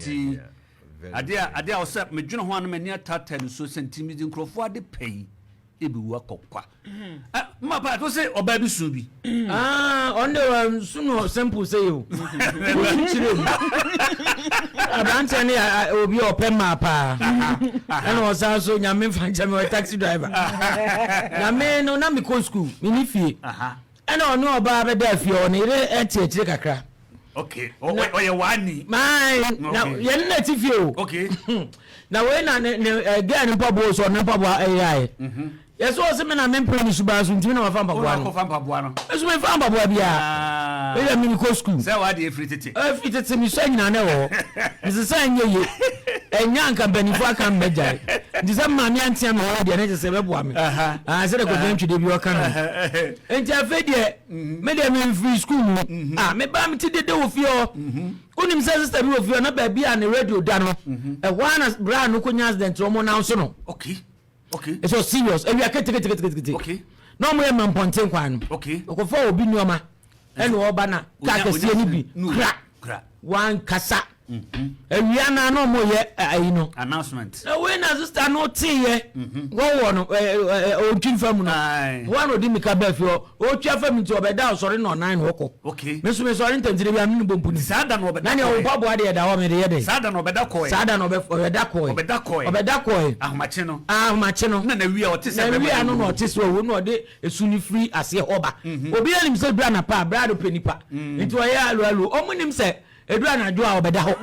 Nti adeɛ a adeɛ a ɔsɛ medwene ho a na m'ani ataataa ne so sɛ nti mede nkurɔfoɔ ade pɛ yi ɛbɛwu akɔ kwa. Mma pa to sɛ ɔbaa bi su bi. Ah, ɔno de wansu no simple sɛ yɛ o. Ɔsu kyerɛ mu. Aberanteɛ no yɛ obi a ɔpɛ mmaa paa. Ɛna ɔsan so nyame mfa nkyɛ me, ɔyɛ taxi driver. Na me no na mekɔ school, menni fie. Ɛna ɔne ɔbaa bɛda fie hɔ, ne yere te akyire kakra. Okay, ɔyɛ w'ani. Maae, na yɛne na ti fie o. Okay. Na wei na ne ne eh, girl ne mpaboa so, ɔne mpaboa ɛyeraeɛ. Yɛsɛ ɔse me na mempere ne suban so nti me na mafa mpaboa no. Ɔkɔfa mpaboa no. Nso memfa mpaboa biara. Ah. Ɛyɛ me mekɔ school. Sɛ w'adeɛ firi tete. Ɛfiri tete mesua nyinaa na ɛwɔ hɔ. Mesesa ɛnyɛ yie. Ɛnyɛ anka mpanimfoɔ aka mmɛgyae. Nti sɛ maame antea me hɔ deɛ ne kyɛ sɛ ɛbɛboa me. Ah, sɛdeɛ Kwadwo Antwi bi ɔka no. Nti afei deɛ me deɛ memfiri school mu. Ah, mebaa mete dede wɔ fie hɔ. Wonim sɛ sister bi wɔ fie hɔ na baabi a ne radio da no, ɛhɔ ara na berɛ a no kɔnya accident no wɔn nan so no. Okay. Okay. It's so serious. Awia keteketeketekete. Okay. Na wɔn yɛ mampɔnten kwan no. Okay. Ɔkɔfa obi nneɛma ɛna ɔba na kaa kɛseɛ no bi kura wankasa. Awia na na wɔn yɛ ayi no. Announcement. Na wei na sister no teeɛ. Wɔwɔ no ɔntwi nfa mu no. Wɔn a na ɔdi mika bɛɛ fi hɔ. Ɔtwa fam nti ɔbɛda ɔsɔre na ɔnan na ɔkɔ. Okay. Me nso mesɔre ntɛntɛnɛ bi a me ne bɔ mpuni. Saa da no ɔbɛda Na nea kɔɛ. ɔwɔ mpaboa deɛ ɛda hɔ mede yɛ dɛn? Saa da no ɔbɛda kɔɛ. Saa da no ɔbɛ ɔbɛda kɔɛ. Ɔbɛda kɔɛ. Ɔbɛda kɔɛ. Ahomakye no. Ahomakye no. Na na wia ɔte sɛ Na bɛma wia no no na wu. ɔte sɛ owu na ɔde esu no firi aseɛ hɔ ba. Obiara nim sɛ duru anapa a brado pɛ nipa. Nti ɔyɛ alo alo. Ɔmo nim sɛ eduru anadwo a ɔbɛda hɔ.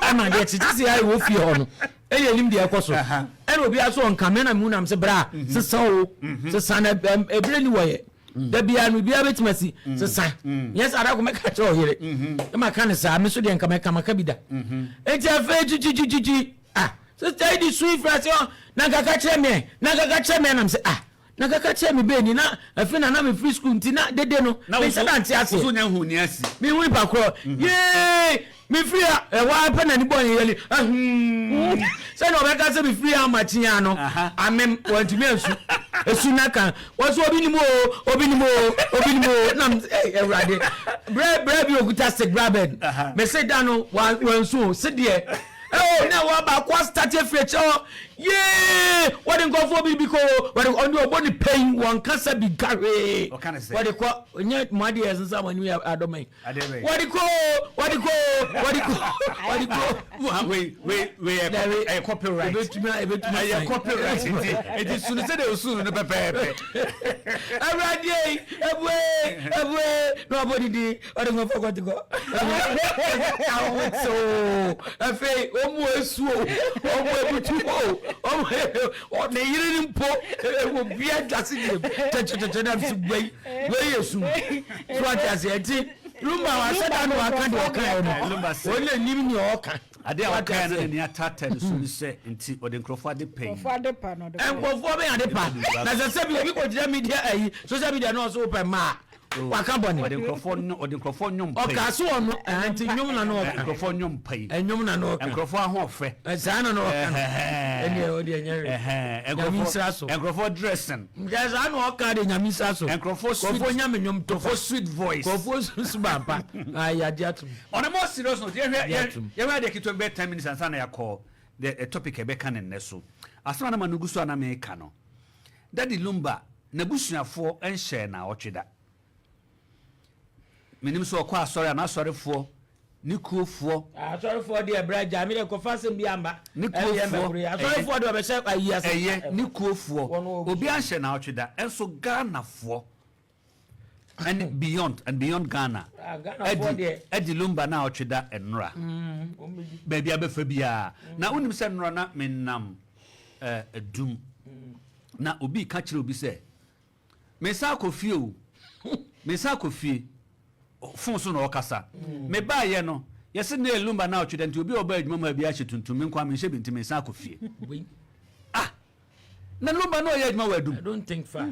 Ama adeɛ kye. Gye sɛ yɛayɛ wɔ fie hɔ no. Ɛna enim deɛ ɛkɔ so. Ɛna obiara so ɔnka me na mehu nam sɛ bra sesa o. Sesa na ebire ni wɔyɛ. Da biara no biribiara bɛtumi asi. Sesa. Nyɛ saa da ko mɛka kyerɛ ɔyere. Na maka no saa. Me so deɛ nka mɛka maka bi da. Enti afei twitwitwitwi ah sista yi de su yi firi ase hɔ na nka ka kyerɛ me ɛ na nka ka kyerɛ me ɛ nam sɛ ah na nka ka kyerɛ me bɛɛ ni na afei na na mefiri sukuu nti na dede no menhyɛ da nte aseɛ. Wo so nya hu ni asi. Mehu nipa korɔ yee mefiri ha ɛhɔ ara pɛ na ne bɔ ne yɛli ahum sɛdeɛ ɔbɛka sɛ mefiri ha makye ya no amem wantumi ansu esu na ka wɔso obi nim o obi nim o obi nim o nam ee awurade brɛ brɛ bi okuta stick bra bɛn mese da no wansu o se deɛ ɛo na ɛwɔ baako astate afiri akyerɛ hɔ yee wɔde nkurɔfoɔ bi bi kɔ o wɔde ɔne ɔbɔ ne pɛn wɔn kasa bi nka hwee wɔde kɔ nyɛ mo adeɛ ɛsesa mo anim yɛ adɔmɛn Wɔde kɔ o, wɔde kɔ o, wɔde kɔ, wɔde kɔ. Wei wei wei yɛ ɛyɛ copyright. Ebetumi ebetumi asan. Ɛyɛ copyright nti eti sunu sɛ de osunu no pɛpɛɛpɛ. Awurade yi ebue ebue na ɔbɔ didi ɔde nkɔfɔ kɔte kɔ. Ahotew afei ɔmu esu o ɔmu ebutu o ɔmu ne yere ni mpo ewu bia dwase deɛ kyɛkyɛkyɛkyɛ na si wei wei yɛ sum. So wate aseɛ? Nti Lumba wahyɛ da na waka deɛ ɔkaeɛ no. Wɔn na nim nea ɔka. Adeɛ a ɔkaeɛ no n'ani ataataa ne so ne sɛ nti ɔde nkurɔfoɔ ade pa yi. Nkurɔfoɔ bɛn ade pa? Na sɛ sɛ bi obi kɔgyina media ayi social media na ɔso wopɛ mmaa a waka bɔne. Ɔde nkurɔfoɔ nnwom ɔde nkurɔfoɔ nnwom pa yi. Ɔka so ɔno ɛhɛn nti nnwom na na ɔka. Nkurɔfoɔ nnwom pa yi. Nnwom na na ɔka. Nkurɔfoɔ ahoɔfɛ. Saa na na ɔka no. Ɛnneɛ ɔdeɛ ɛnyɛ hwee. Nyame nhyira so. Nkurɔfoɔ dressing. Nka saa na ɔka de Nyame nsa so. Nkurɔfoɔ sweet. Nkurɔfoɔ nyame nnwom to fa. Nkurɔfoɔ sweet voice. Nkurɔfoɔ susu ba mpa. Ayi agye atum. On a more serious note, yɛhwɛ yɛhwɛ adeɛ ketewa bi bɛyɛ 10 minutes ansa na yɛakɔ the topic a yɛbɛka no nnɛ so. Asɛm a na ma no gu so a na meka no, Daddy Lumba n'abusuafoɔ nhyɛɛ naawɔtwe da. Menim sɛ ɔkɔ asɔre a n'asɔrefoɔ, ne kuofoɔ. Asɔrefoɔ deɛ bra gyaa me deɛ kɔfa asɛm bi amba. Ne kuofoɔ. Asɔrefoɔ deɛ ɔbɛhyɛ ayi ase. Ɛyɛ ne kuofoɔ. Obi anhyɛ naawɔtwe da. Ɛnso Ghanafoɔ and beyond and beyond Ghana. Ɛdi ɛdi Lumba naawɔtwe da nnora. Baabi abɛfa biara. Na wonim sɛ nnora na menam ɛdum. Na obi ka kyerɛ obi sɛ Mesan akɔ fie o, mesan akɔ fie. Phone so na ɔkasa. Mebaeɛ no, yɛse na Lumba na ɔtwe dɛ nti obi a ɔbaa adwuma mu ha biara hyɛ tuntum, me nko ara menhyɛ bi nti mesan akɔ fie. Ah! Na Lumba na ɔyɛ adwuma wɔ Adum. I don't think far.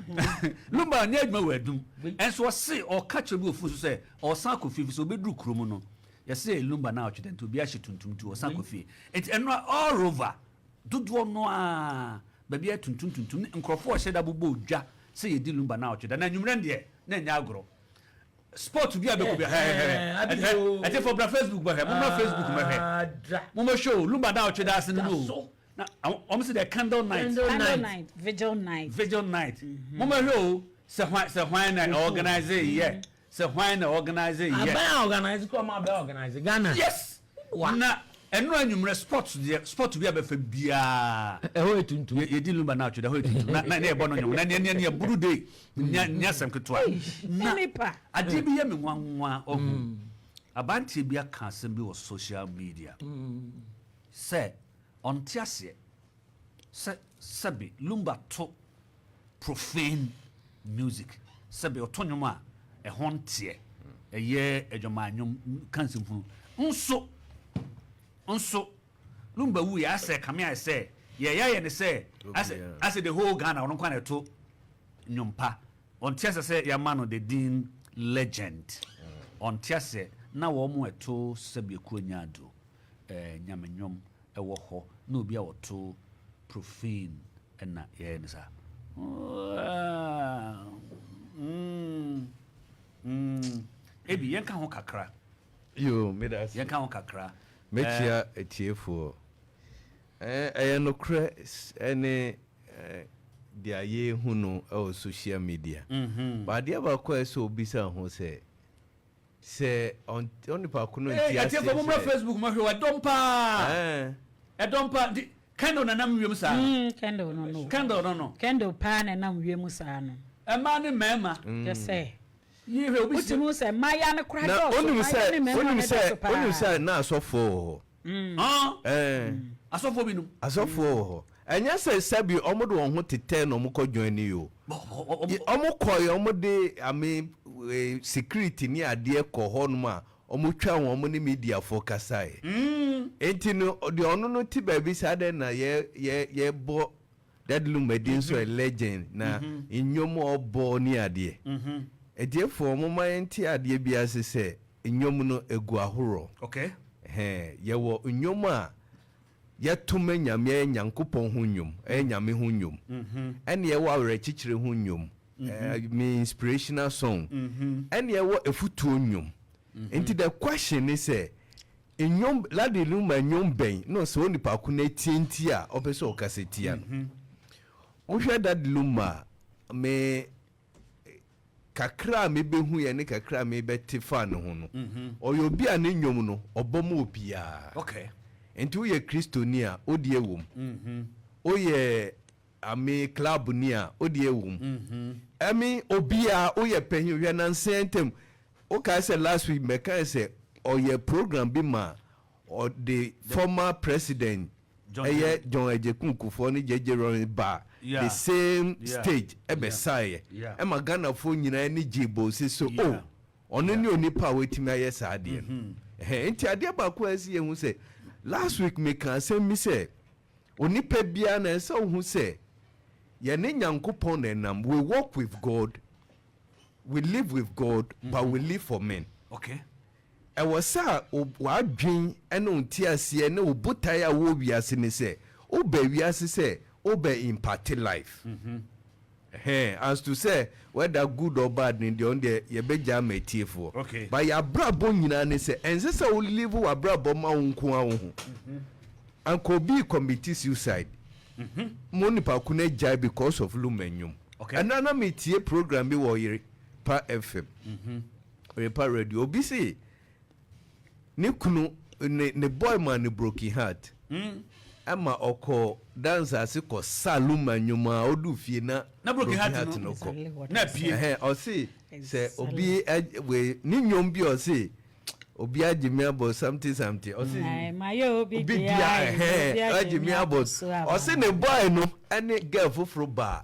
Lumba nyɛ adwuma wɔ Adum. Ɛnso ɔse ɔka kyerɛ obi wɔ phone so sɛ ɔsan akɔ fie fi sɛ ɔbɛduru kurom no, yɛse Lumba na ɔtwe dɛ nti obiara hyɛ tuntum nti ɔsan akɔ fie. Nti ɛno all over. Dodoɔ no ara, baabi ayɛ tuntum tuntum ne nkurɔfoɔ a wɔhyɛ da bobɔ dwa sɛ yɛdi Lumba nnawɔtwe da. Na anwummerɛ no deɛ, na ɛnyɛ agorɔ. Sport bi a bɛkɔ bi hɛ ɛte fɔ bra Facebook bɛhwɛ, mommra Facebook mɛhwɛ, mommɛhwɛ o. Lumba da ɔtwe da ase no mu o, na wɔn sɛ the candle night. Candle night, vigil night. Vigil night, mommɛhwɛ o, sɛ hwan na organize yɛ, sɛ hwan na organize yɛ. Aban a organize kɔ, ɔmo abɛ organize Ghana. Yes, na ɛno anwummerɛ sport deɛ, sport bi a bɛfɛ biara ɛhɔ yɛ tuntum. Yɛdi Lumba na atwe da hɔ yɛ tuntum na ne yɛbɔ no nwom na ne yɛburu de nya asɛm ketewa na nipa. Adeɛ bi yɛ me nwanwa. Ɔho aberanteɛ bi aka asɛm bi wɔ social media sɛ ɔnte aseɛ sɛ sɛbe Lumba to profane music, sɛbe ɔto nnwom a ɛho nteɛ, ɛyɛ adwamanwom ka nsɛmfunu nso Lumba wu yɛ asɛ kame ayɛ sɛ yɛyɛ ayɛ ne sɛ asɛ the whole Ghana ɔno nkwa na ɛto nnwom pa. Ɔnte asɛ sɛ yɛama no the din legend. Ɔnte asɛ na wɔn mo ɛto sɛbi ekuo nya ado nyame nnwom ɛwɔ hɔ na obi a wɔto profane ɛna yɛyɛ ne saa. Ebi yɛnka ho kakra. Yo, meda ase. Yɛnka ho kakra. Mɛkyia atiefoɔ. Ɛyɛ nokorɛ ɛne deɛ yɛhu no ɛwɔ social media. But adeɛ baako a ɛsɛ obisa ho sɛ ɔnipa ko no nti aseɛ Atiefo, mommra sɛ Facebook mahwɛ, ɛdɔm paa. Ɛdɔm paa, nti candle nanam wiem saa no. Candle no. Candle no. Candle paa na ɛnam wiem saa no. Ɛmaa ne mmarima. Kyɛ sɛ yi hwɛ obi wotumi hu sɛ mmayewa no koraa na dɔɔso. onim Mmayewa sɛ ne mmarima onim no sɛ dɔɔso paa. Onim sɛ na asɔfoɔ wɔ hɔ. Ah, asɔfoɔ binom. Asɔfoɔ wɔ hɔ. Ɛnyɛ sɛ sɛbi ɔmo de wɔn ho tetɛ na ɔmo kɔ join ni o. Ɔmo kɔɛ, ɔmo de ame security ne adeɛ kɔ hɔnom a ɔmo twa wɔn, ɔmo ne mediafoɔ kasaeɛ. Nti no deɛ ɔno no te baabi saa dɛ na yɛ yɛ yɛbɔ Daddy Lumba din nso yɛ legend na nnwom a ɔbɔ ne adeɛ. Atiefoɔ, ɔmo ma yɛnte adeɛ bi ase sɛ nnwom no egu ahoroɔ. Ɛhɛn, yɛwɔ nnwom a yɛto ma Nyame, ɛyɛ Nyankopɔn ho nnwom, ɛyɛ Nyame ho nnwom, ɛne yɛwɔ awerɛkyekyere ho nnwom, me inspirational song, ɛne yɛwɔ efutuo nnwom. Nti the question ne sɛ nnwom, Daddy Lumba nnwom bɛn na ɔsɛ onipa ko no etie nti a ɔpɛ sɛ ɔkasa tia no? Wohwɛ Daddy Lumba a, me kakra a mebɛhu yɛ ne kakra a mebɛte fa ne ho no, ɔyɛ obi a ne nnwom no ɔbɔ ma obiara. Nti woyɛ Kristoni a, wode ɛwɔ mu, woyɛ ame club ni a, wode ɛwɔ mu, ɛme obiara, woyɛ panyin. Hwɛ, nansɛn ntam wokae sɛ last week mɛkae sɛ ɔyɛ program bi ma ɔde former president John ɛyɛ John Agyekum Kufuor ne JJ Rawlings ba the same stage ɛbɛsaeɛ ɛma Ghanafoɔ nyinaa ani gye bɔse so. O ɔno ne onipa a watumi ayɛ saa adeɛ no. Ɛhɛn, nti adeɛ baako a ɛsi yɛn ho sɛ last week meka asɛm bi sɛ onipa biara na ɛsɛ wohu sɛ yɛne Nyankopɔn na ɛnam. We walk with God, we live with God, but we live for men. Ɛwɔ sɛ a w'adwen ne wo nteaseɛ ne wo botae a wowɔ wiase ne sɛ wobɛ wiase sɛ wobɛ impact life. Ɛhɛn, as to sɛ whether good or bad ne deɛ, ɔno deɛ yɛbɛgya ama atiefoɔ. But yɛabrabɔ nyinaa ne sɛ ɛnsɛ sɛ wo live w'abrabɔ ma wo nko a wo ho. Anka obi commit suicide mo, nipa ko no agyae because of Lumba nnwom. Ɛno na metie program bi wɔ Yere Pa FM, Oyerepa Radio. Obi se ne kunu ne boy ma ne broken heart ɛma ɔkɔ dance ase kɔ sa Lumba nnwom a ɔdu fie na Na broken heart no no kɔ. Exactly what Na I pie. said. Ɛhɛn, ɔse sɛ obi wei ne nnwom bi, ɔse obi agye mi abɔ something something, ɔse Ai, ma yɛ obi obi deɛ di a ai, ɛhɛn obi agye mi abɔ so aba. Ɔse ne boy no ɛne girl foforɔ baa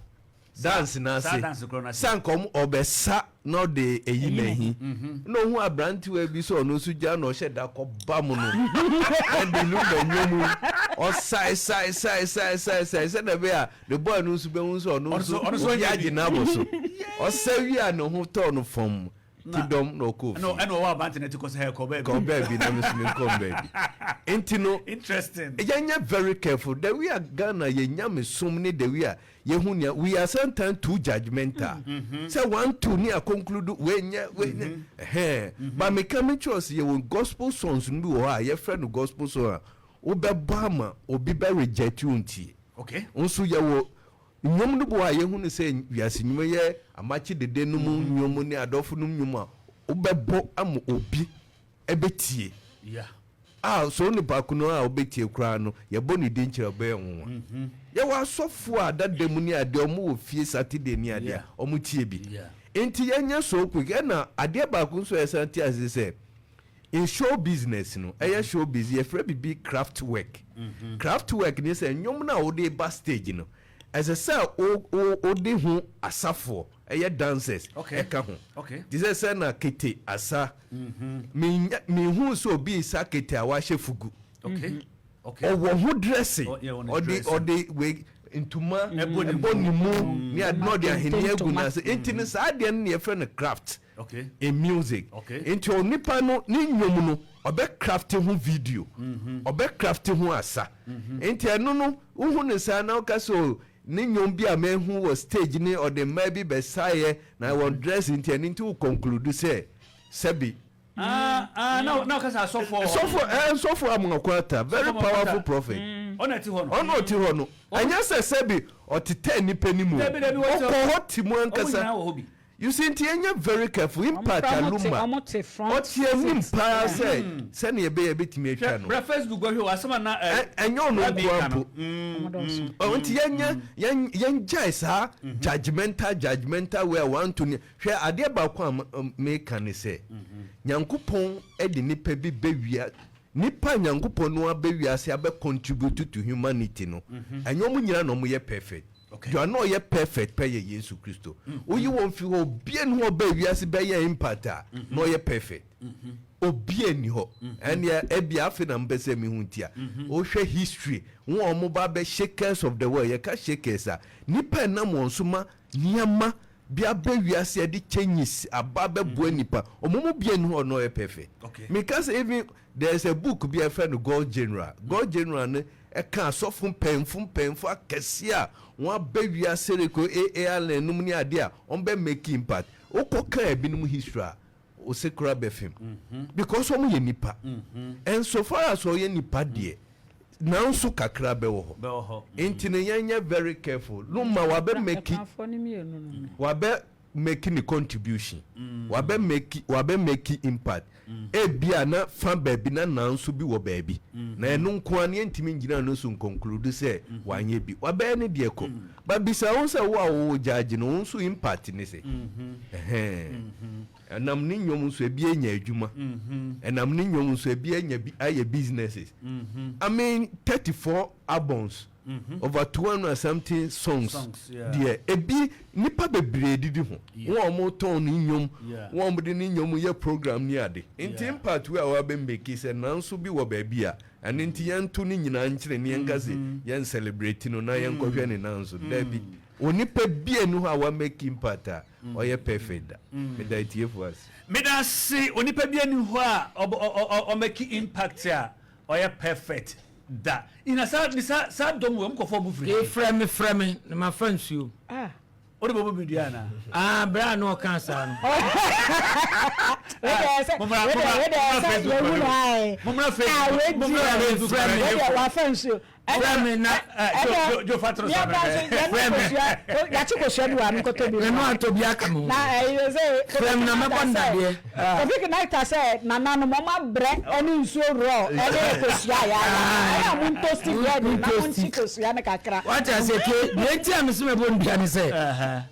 dance n'ase Saa dance korɔ no ase. Sanka ɔmo ɔbɛsa na ɔde eyi Eyi n'ahi na ohun aberantewa bi sɛ ɔno nso gya na ɔhyɛ da kɔ ba mu no ɛde Lumba nnwom ɔsae sae sae sae sae sae sɛdeɛ ɛbɛyɛ a ne boy no nso bɛhu sɛ ɔno Ɔno nso ɔno nso obi anya agye bi. n'abɔ so. Ɔsɛ wie a ne ho tɔɔ no fam. Ti dɔm na ɔkɔɔ fie. Ɛna ɔwɔ abante na ti kɔ sɛ hɛ kɔ baabi. Kɔ baabi na me nso menkɔ baabi. Nti no. Interesting. Yɛnyɛ very careful. The way a Ghana yɛ nyamesom ne the way a yɛhu nea we are sometimes too judgmental. Sɛ 1 2 ne a conclude wei nyɛ wei nyɛ. Ɛhɛn. But meka me kyerɛ sɛ yɛwɔ gospel songs no bi wɔ hɔ a yɛfrɛ no gospel song a wobɛbɔ ama obi bɛ reject wo ntie. Nso yɛwɔ nnwom no bi wɔ hɔ a yɛhu no sɛ wiase nnwom, yɛ amakye dede no mu nnwom ne adɔfo no nnwom a wobɛbɔ ama obi ɛbɛtie a, so nipa ko no a wobɛtie koraa no, yɛbɔ ne din kyerɛ, ɔbɛyɛ nwonwa. Yɛwɔ asɔfoɔ a dada mu ne adeɛ, ɔmo wɔ fie Saturday ne adeɛ, ɔmo tie bi. Nti yɛnyɛ so quick. Ɛna adeɛ baako nso a yɛsan te ase sɛ in show business no, ɛyɛ show business, yɛfrɛ bibi craft work. Craft work ne sɛ nnwom no a wode ba stage no, ɛsɛ sɛ wode ho asafoɔ, ɛyɛ dancers, ɛka ho. Te sɛ na kete asa, mehu sɛ obi sa kete a wahyɛ fugu. Ɔwɔ ho dressing. Ɔwɔ ne ɔde dressing. Ɔde wei ntoma ɛbɔ ne ɛbɔ ne mu ne ade na ɔde ahenni agu ntoma. N'ase. Nti no saa adeɛ no ne yɛfrɛ no craft in music. Nti onipa no ne nnwom no, ɔbɛ craft ho video, ɔbɛ craft ho asa. Nti ɛno no wohu ne saa na woka sɛ o ne nnwom bi a mahu wɔ stage ne ɔde mmaa bi bɛsaeɛ na wɔn dress, nti ɛno nti wo conclude sɛ sɛbi. Ah ah, na ɔkasa asɔfoɔ wɔ hɔ. Sɔfo sɔfo Amoakwata, very Sɔfo powerful Amoakwata. prophet. Ɔna ti hɔ no. Ɔno ɔte hɔ no, ɛnyɛ sɛ sɛbi ɔtetɛ nipa ni mu o. Dabi, dabi, wɔte- Ɔkɔ hɔ te mu ɔmo ankasa. nyinaa wɔ hɔ bi. You see, nti ɛnyɛ very careful impact Ɔmo koraa aluma ɔmo te front ɔte anim seat. paa sɛ sɛnea ɛbɛyɛ ɛbɛtumi atwa Hwɛ no. bra Facebook hwɛ wɔ asɛm a na Ɛnyɛ ɔno Rabbi nko ka no. mpo. Ɔmo dɔɔso. Ɔ, nti yɛnyɛ yɛngyae saa judgmental way a wanto ne. Hwɛ, adeɛ baako a meka ne sɛ Nyankopɔn de nipa bi bɛwia nipa a Nyankopɔn no abɛwiase abɛ contribute to humanity no, ɛnyɛ ɔmo nyinaa na ɔmo yɛ perfect. Deɛ ɔno ɔyɛ perfect pɛ yɛ Yesu Kristo. Woyi wɔn fi hɔ, obia ni hɔ ɔbɛ wiase bɛyɛ impact a na ɔyɛ perfect. Obia ni hɔ. Ɛnneɛ ebia afei na mpɛ sɛ mihu ntia wohwɛ history wɔn a wɔn ba bɛ shakers of the world. Yɛka shakers a, nipa ɛnam wɔn so ma nneɛma bi abɛ wiase, yɛde changes aba bɛboa nipa, wɔn mu bia ni hɔ ɔno ɔyɛ perfect. Mika sɛ even there is a book bi a yɛfrɛ no God General. God General no ɛka asɔfo mpanyinfo akɛseɛ a wɔn abɛ wiase rekɔ aa allen nom ne adeɛ a wɔn bɛ make impact. Wokɔ kan ebinom history a, ose kora bɛ fam because wɔn yɛ nipa, and so far as ɔyɛ nipa deɛ, nanso kakra bɛwɔ hɔ. Bɛwɔ hɔ. Nti no yɛnyɛ very careful. Luma wabɛ make Ɛkanfoɔ no mmienu no. wabɛ make ne contribution, wabɛ make impact. Ebia na fa baabi na nanso bi wɔ baabi na ɛno nko ara ne yɛntumi ngyina no so nconclude sɛ wanyɛ bi. Wabɛyɛ ne deɛ kɔ ba bisa wo sɛ wo a wowɔ gyaagye no, wo nso impact ne sɛ ɛhɛn ɛnam ne nnwom nso ebi anya adwuma, ɛnam ne nnwom nso ebi anya bi ayɛ businesses. I mean, 34 albums, over 200 and something songs. Songs, yeah. Deɛ ebi nipa bebree didi ho, wɔn a wɔtɔn ne nnwom, wɔn a wɔde ne nnwom yɛ program ne ade. Nti impact wei a wabɛ make sɛ nanso bi wɔ baabi a ɛno nti yɛnto ne nyinaa nkyerɛ ne yɛnka sɛ yɛn celebrate no na yɛnkɔhwɛ ne nanso daabi, onipa bia ni hɔ a wa make impact a ɔyɛ perfect da. Meda etiefo ase. Meda se onipa bi ani hɔ a ɔmake impact a ɔyɛ perfect da. Ina saa ne saa dɔm wɔ mkɔfɔ ɔmo firi. Frɛ me, frɛ me na mafa nsuo. Ah. Wode bɔbɔ mi dua anaa? Ah, berɛ a na ɔka saa no. Mommra, mommra, mommra Facebook yɛwu kɔ na ayɛ. Mommra Facebook, mommra Facebook. Frɛ me. Wede wafa nsuo. Frɛ me na Jo Fatro sa Frɛ me. Yɛakye kosua bi wɔ ano nkɔtɔ bi. Ɛno atɔ bi aka me ho. Na ɛyɛ sɛ Frɛ me na mɛbɔ nnadeɛ. Kofi Kinaata sɛ nananom ɔmo abrɛ ɛne nsuo rɔ ɛne kosua a yɛayɛ ɛyɛ a mo ntoast bread na mo nkyi kosua no kakra. Wate ase ke deɛ nti a mese mɛbɔ ndua ne sɛ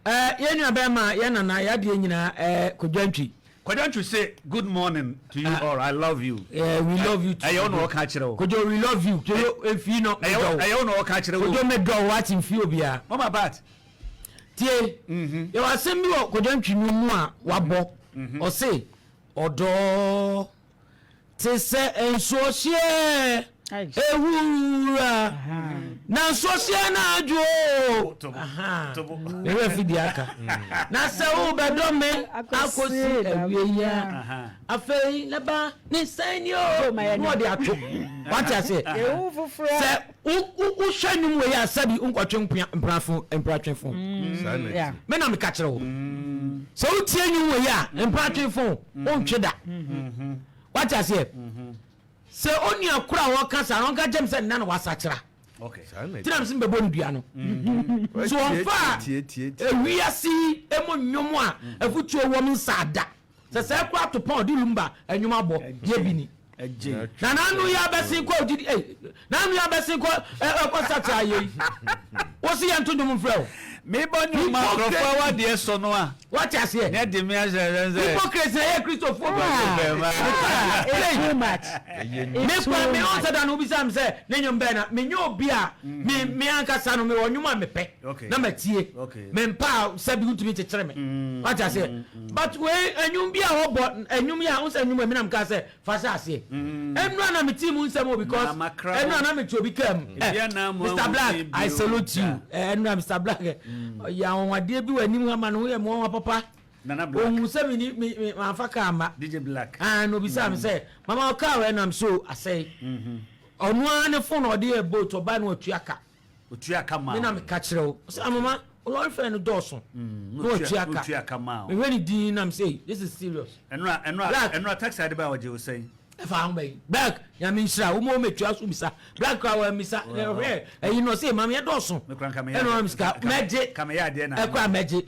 yɛn nua bɛrima, yɛn nana, yɛadeɛ nyinaa, Kodwantwi. Kwadwantwi say good morning to you all, I love you. We love you too. Ɛyɛ wo na ɔka kyerɛ wo. Kodwo, we love you. Kodwo efi no ɛyɛ wo medɔ wo. Ɛyɛ wo na ɔka kyerɛ wo. Kodwo, medɔ wo ate mfi obiara. Mama Bat. Tie, yɛwɔ asɛm bi wɔ Kodwantwi no mu a wabɔ. Ɔse ɔdɔ te sɛ nsuo hyeɛ. Ewura na nsuohyɛ no adwo o. Me werɛ fi deɛ aka. Na sɛ wobɛdɔ me akɔsi awiei a, afei na ba ne sɛn ni o. Na ɔde ato. Wate aseɛ? Sɛ wohwɛ nnwom wei a sɛbi wonkɔtwe mprafo mpratwefo. Me na meka kyerɛ wo. Sɛ wotie nnwom wei a mpratwefo wontwe da. Wate aseɛ? Sɛ onua koro a ɔka saa no, ɔnka nkyerɛ me sɛ nna na wasakyera. Nti na mese mebɛbɔ no dua no. So ɔmfaa ewiase yi mu nnwom a afutuo wɔ m nsaa da. Sɛ sɛɛ koraa to pɔn ɔde lumba nnwom abɔ deɛ bi ni. Na n'ano yi abɛsen kɔ ogyidi ei n'ano yi abɛsen kɔ ɛkɔ sakyera yei. Wo se yɛnto nnwom mfrɛ wo. Mebɔ nnwom ma nkurɔfoɔ a wɔadeɛ sɔ no a. Wate aseɛ? Ne de me ahyɛ sɛ sɛ. Hypocrites na ɛyɛ Kristofoɔ bi. Ah, it's too much. Me kura me ɔn sɛ da no wobisa me sɛ ne nnwom bɛn na menyɛ obi a me me ankasa no mewɔ nnwom a mepɛ na matie. Mempa a sɛ bi wontumi nkyekyere me. Wate aseɛ? But wei nnwom bi a wɔbɔ nnwom yi a wo sɛ nnwom a menam kaa sɛ Fa hyɛ aseɛ. Ɛnura na me tee mu nsɛm o because ɛnura na me te obi kaa mu. Eh, Mr Black, I salute you. Eh, ɛnura Mr Black, ɔyɛ anwanwadeɛ bi wɔ anim ha ma ne ho yɛ me nwanwa papa. Ohun sɛ me ni me me manfa kaa ma. DJ Black. Ah, na obisa me sɛ, mama ɔkaa wɔ ɛnam so asɛe. Ɔno ara ne phone ɔde yɛ boat ɔbaa na watua ka. Otua ka maa Me na meka kyerɛ wo. Ɔsɛ amama wo lɔre fare no dɔɔso. Na watua ka. Otua ka maa wo. Mehwɛ ne din na mesɛ this is serious. Ɛnora ɛnora Black. ɛnora taxi ade ba a ɔgye wo sɛn? Ɛfa ho bɛyi. Black nyame nhyira wo ma ɔmɛtua so bisa. Black kora wammisa. Hwɛ ɛyi no ɔsɛ maame ɛdɔɔso. Me kora nka meyɛ Ɛna ɔma me sika. Mɛgye. Ka meyɛ adeɛ na. Ɛkora mɛgye.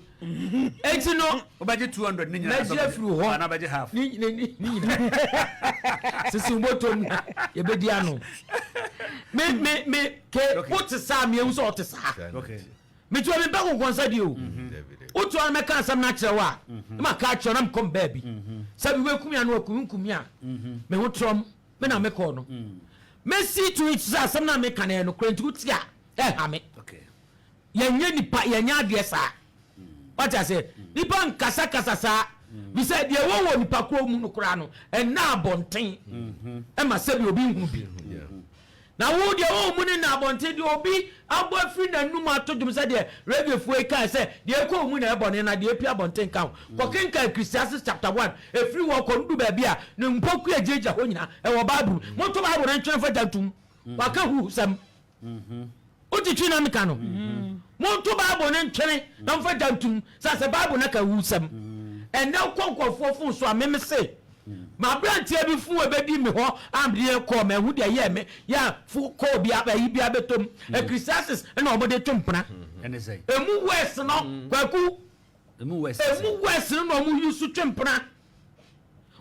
Eti no. Wobɛgye 200 ne nyinaa. Mɛgye afiri hɔ. Anaa wobɛgye half. Ne ne ne nyinaa. Sisi wobɔtɔm na yɛbɛdi ano. Me me me ke wote saa mehu sɛ ɔte saa. Okay. Metu obi mpɛ konkonsa di o. Wotu ano mɛka asɛm no akyerɛ wo a, na maka akyerɛ na mekɔ baabi. Sɛ bi wɛkumi ano akumi nkumi a, me ho trɔm, me na mekɔɔ no. Mɛsi to it sɛ asɛm no a meka no ɛyɛ nokorɛ nti wote a, ɛha me. Okay. Yɛnyɛ nipa, yɛnyɛ adeɛ saa. Wate aseɛ? Nipa nkasakasa saa. Bi sɛ deɛ ɛwɔ wɔ nipa korɔ mu no koraa no, ɛnna abɔnten ɛma sɛbi obi nhunu bi. Na wo deɛ ɛwɔ wo mu no nna abɔnten, deɛ obi abɔ afiri n'anum ato dwom sɛ deɛ reggaefoɔ yi kae sɛ deɛ ɛkɔ wo mu na ɛbɔ ne na deɛ ɛpue abɔnten nka ho. Kɔkenkan Ecclesiastes chapter 1, ɛfiri hɔ kɔ no du baabi a ne mpɔkua gyinagyina hɔ nyinaa, ɛwɔ Bible mu. Monto Bible no ntwene mfa gya ntom. Waka huhusɛm. Wote twi na meka no? Monto Bible no ntwene na momfa gya ntom sɛ sɛ Bible no ka awusɛm. Ɛnnɛ wokɔ nkurɔfoɔ fon so a meme se m'aberanteɛ bi fon ɛbɛdi me hɔ a mede yɛ kɔɔ mahu deɛ ɛyɛɛ me yɛ a fo kɔɔ bi ayi bi abɛtɔm. Ecclesiastes na wɔde to mpena. Emu worse no Kwaku. Emu worse no na wɔn use twe mpena.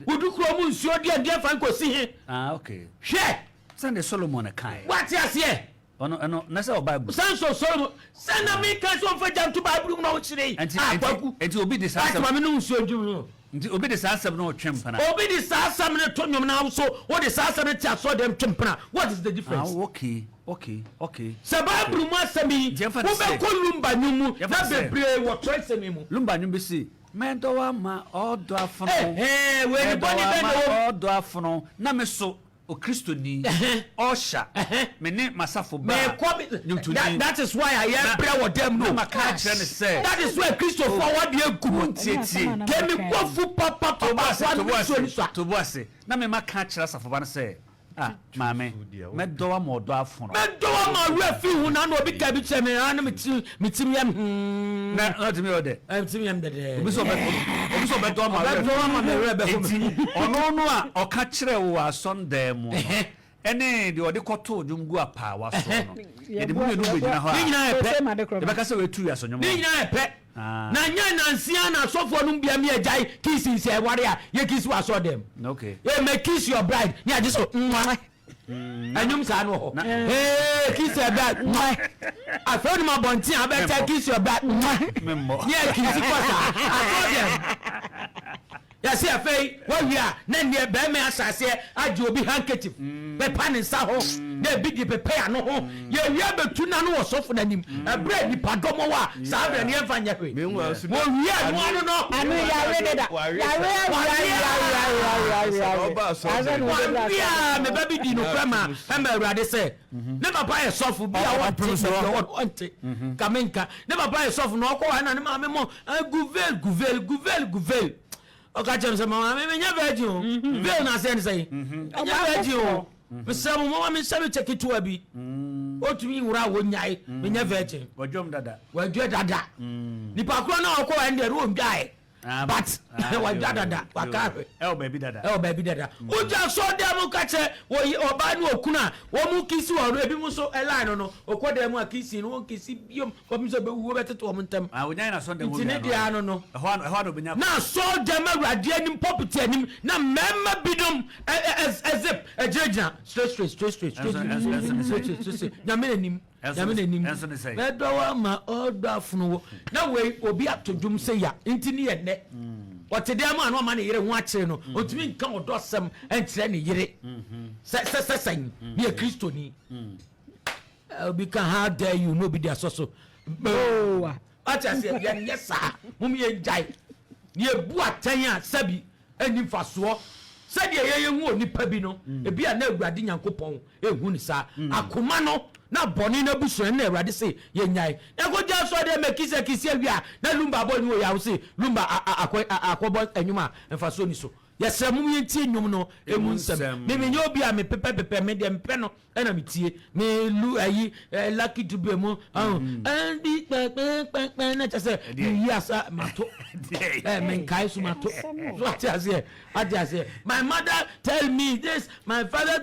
Wodu kuro mu nsuo deɛ deɛ fa nkɔsi he. Ah, okay. Hwɛ. Sɛdeɛ Solomon kae. Wate aseɛ? Ɔno ɛno na sɛ wɔ Bible. Sɛ nso Solomon sɛ na mi ka sɛ ɔnfa gya nto Bible mu na ɔkyerɛ yi. Nti ah, nti Kwaku. nti obi de saa Ati asɛm. maame no nsuo ndwom no. Nti obi de saa asɛm no ɔtwe mpena. Obi de saa asɛm no to nnwom na so wode saa asɛm no te asɔre dɛm twe mpena. What is the difference? Ah, okay, okay, okay. Sɛ Bible mu asɛm yi Nti yɛmfa no sɛ. wobɛkɔ Lumba nnwom mu Yɛmfa na no sɛ. bebree wɔ twerɛsɛm yi mu. Lumba nnwom bi se, Mɛdɔ wo ama ɔdɔ afono. Ɛhɛn, wei ne Mɛdɔ bɔne wo bɛn ama na ɛwɔ mu? ɔdɔ afono na me so Okristoni, ɔsha, me ne m'asafo baa Mekɔ me nnwontoni. that that is why a Na yɛbrɛ wɔ dɛm na no. maka akyerɛ no sɛ, That is why Kristofoɔ wɔde agu no. Wontietie. Kemi kɔfu To bo papapapa ase, kwa to no bo nsuo ni ase, sua. to bo ase. Na me maka akyerɛ asafoba no sɛ, Ah, maame, mɛdɔ wo ama ɔdɔ afono. Mɛdɔ wo ama ɔwerɛ afi ho na na obi ka bi kyerɛ me a na me ti me tirim yɛ me hmm. Na na ɔtumi yɛ ɔdɛ. Ɛɛ me tirim yɛ me dɛdɛɛ. Obi sɛ ɔbɛ obi sɛ ɔbɛdɔ ama ɔwerɛ Ɔbɛdɔ ama me werɛ bɛho me. Enti ɔno no a ɔka kyerɛɛ wo wɔ asɔndan mu no ɛne deɛ ɔde kɔtoo dwom gu apaawa soɔ no, yɛde mo mmienu bɛgyina hɔ Ne a, nyinaa yɛ pɛ. yɛbɛka sɛ wɔatu wiase nnwom Ne no. nyinaa yɛ pɛ. Ah. Na nyɛ nansia na asɔfoɔ nom bia mi agyae kiss nsɛ ɛware a yɛ kiss wɔ asɔre dɛm. Okay. Hey, may kiss your bride. Ne agye so mwah. Ɛnwom saa no wɔ hɔ. Hey, kiss your bride. Mwah. Afei onim abɔnten a abɛkyɛ kiss your bride. Mwah. Memmɔ. Ne yɛ kiss kɔ saa. Asɔre dɛm. Yɛse afei wawie a na nneɛ bɛɛma ahyɛ aseɛ agye obi handkerchief pepa ne nsa ho na ebi de pepa ano ho. Yɛwie abɛtu n'ano wɔ sɔfo no anim ɛberɛ a nnipa dɔm wɔ a saa berɛ no yɛmfa nyɛ hwee. Wɔwie a ɛno ano no. Ano yawe deda. Yawe awe awe awe awe awe. Wawie a me ba bi dii nokorɛ ma ɛma Awurade sɛ ne papa yɛ sɔfo bi a ɔnte baabi a ɔwɔ ɔnte ka menka ne papa yɛ sɔfo na ɔkɔ hɔ na ne maame mɔ Gu veil gu veil gu veil gu veil. Ɔka kyerɛ me sɛ mama me menyɛ virgin o. Mhm. Veil no aseɛ ne sɛn? Mhm. Menyɛ virgin o. Mhm. Mesrɛ mo mama menhyɛ me kyɛ ketewa bi. Ɔtumi nwura a wɔnyae menyɛ virgin. Wadwam dada. Wadwa dada. Nipa korɔ no a ɔkɔ ɛn deɛ no ɔndwae. Ah, but ah, wadwa dada waka ahwɛ. Ɛwɔ baabi dada. Ɛwɔ baabi dada. Wogya sɔ dɛm mu ka kyerɛ wɔyi ɔbaa ne okunu a wɔn mu kisi wɔ no ebi mu nso ɛline no no okɔ dɛm mu a kisi no wɔn kisi biom. Kɔpem sɛ ɔbɛwu, wɔbɛtete wɔn ntam. Ah, ɔnyae n'asɔndɛm hɔ Nti ne wia no deɛ ano no. Ɛhɔ ano, ɛhɔ ano ɔbɛnya Na asɔɔdɛm Awurade anim, pulpit anim, na mmarima binom ɛ ɛ ɛ ɛ zip ɛgyinagyina straight straight straight straight straight Ɛnso, ɛnso, ɛnso ne straight sɛn? straight straight straight Nyame n'anim, Ɛnso Nyame ne, n'anim. ɛnso ne sɛn? Mɛdɔ wo ama ɔdɔ afono wo. Na wei obi ato dwom sɛ ya nti ne yɛ nnɛ. Ɔte dɛm a na ɔma ne yere ho akyere no, ɔntumi nka ɔdɔ asɛm nkyerɛ ne yere sɛ sɛ sɛ sɛn, meyɛ Kristoni. Obi ka how dare you na obi de asɔ so. Wate aseɛ yɛnyɛ saa mom yɛngyae na yɛbu atɛn a sɛbi ɛnni mfasoɔ sɛdeɛ yɛyɛ hu onipa bi no mm. ebi a na awurade nyankopɔn ehu ne saa mm. akoma no na bɔne no abusua na awurade se yɛnyae na kɔgya sɔ deɛ mɛkisa kisi awia na lumba abɔ ne wɔ yɛ se lumba akɔbɔ anwuma a mfasoɔ ni so yɛsrɛ mom yɛntie nnwom no emu nsɛm memenyɛ obi a mepepɛpepɛ me deɛ mepɛ no ɛna me tie me lu ayi ɛ lucky dube mu ɔn ɛn bi kpɛnkpɛnkpɛnkpɛn na kyɛ sɛ me yi asa ma to ɛ me nkae so ma to so ate aseɛ ate aseɛ my mother tell me this my father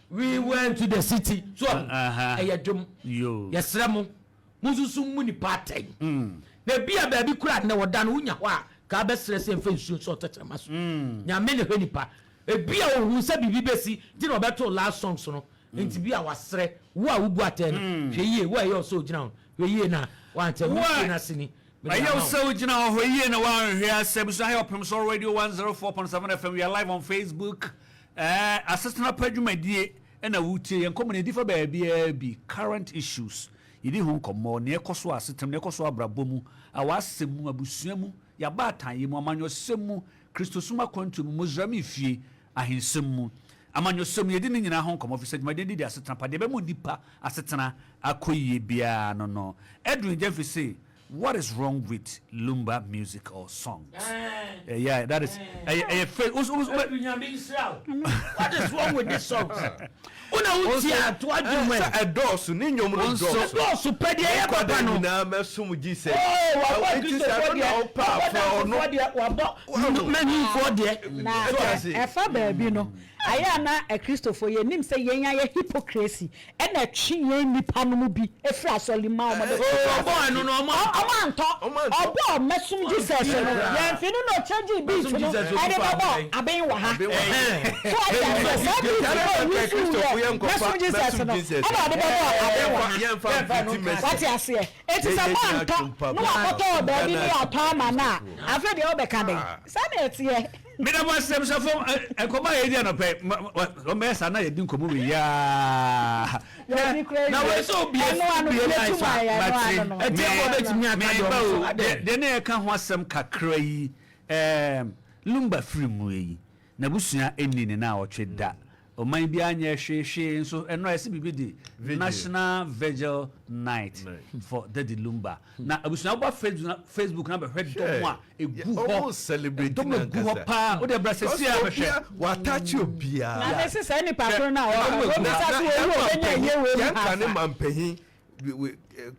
we went to the city so ɛyɛ dwom yɛsrɛ mo mo nso so mu nipa atɛn na ebi a baabi kura nnɛ wɔda no wonya hɔ a Ka bɛsrɛ sɛ mfa nsuo nsɔ tɛkyerɛma so. Nyame na hwɛ nipa. Ebia ohuu sɛ biribi bɛsi nti na ɔbɛtoo last songs no. Nti bia wasrɛ. Wo a wobu atɛn no, hwɛ yie. Wo a ɛyɛ wo sɛ ogyina hɔ no, hwɛ yie na woantɛ. Wo Me a no ase ni. Mede ɛyɛ wo ama wo. sɛ wogyina hɔ, hwɛ yie na woanhwɛ ase. Abusua ha yɛ Ɔpem Sɔre Radio 104.7 FM. We are live on Facebook. Eh, asetena pa dwumadie na wotie. Yɛn nkɔmmɔ no yɛdi fa baabiara bi. Current issues. Yɛdi ho nkɔmmɔ, nea ɛkɔ so wɔ asetenam, nea ɛkɔ so wɔ abrabɔ mu, awɔasɛm mu, abusua mu, yɛn abaatanyɛ mu, amanyɔsɛm mu, Kristosom akwantuo mu, Mosrami fie, ahensɛm mu. Amanyɔsɛm mu, yɛdi ne nyinaa ho nkɔmmɔ, ɛfiri sɛ dwumadie no de asetena pa, deɛ ɛbɛma onipa asetena akɔ yie biara no no. Edwin Gyamfi se, What is wrong with Lumba music or songs? Eh, yeah, that is. Ɛyɛ ɛyɛ fe. Wo wo wo. Nyame nhyira wo. What is wrong with this songs? Wo na wo tie ato adwuma mu. Sɛ ɛdɔɔso ne nnwom no dɔɔso. Ɛdɔɔso pɛ deɛ ɛyɛ papa no. nyinaa mɛsom Jesus. Oh, wabɔ Kristofoɔ deɛ, wabɔ dansofoɔ deɛ, wabɔ manyinfoɔ deɛ. Na ɛfa baabi no, ayɛ a na Akristofoɔ yɛnim sɛ yɛn ayɛ hypocrisy Ɛna ɛtwe yɛn nnipa no mu bi firi asɔre mu ma wɔn de kɔ Oh, ɔbɔɔ ɛno no, ɔmo antɔ. Ɔmo antɔ. Ɔbɔɔ mɛsom Jesus no, yɛn fi no na ɔkyɛngyee beat no ɛde bɛbɔɔ aben wɔ ha. So wate aseɛ? Saa beat no a ɔyi suu yɛ mɛsom Jesus no, ɛna ɔde bɛbɔɔ aben wɔ ha. Wate aseɛ? Enti sɛ moantɔ na wakɔtɔ wɔ baabi na yɛatɔ ama no a, afei deɛ wobɛka dɛn? Saa na ɛteɛ. Meda mo ase abusuafo, nkɔmmɔ a yɛdi anɔpa yi, wɔbɛyɛ saa na yɛdi nkɔmmɔ wei yaa. Na wei sɛ obie obie line so a, ɛtiɛfoɔ bɛtumi aka deɛ ɔmo so adɛn. Deɛ ne yɛka ho asɛm kakra yi, ɛɛm, Lumba firi mu yi, n'abusua nni ne naawɔtwe da. Ɔman biara nyɛɛ hwee hwee nso ɛno a yɛse biribi de National Vigil Night for Daddy Lumba. Na abusua woba Facebook na bɛhwɛ dɔm a egu hɔ. Dɔm egu hɔ paa. Wode bra sɛsi a bɛhwɛ. W'atache obiara. Na mese saa nipa koro no a ɔwɔ hɔ no, obisa sɛ owu a obenya yie wei mu Yɛnka ha ne fa. mampanyin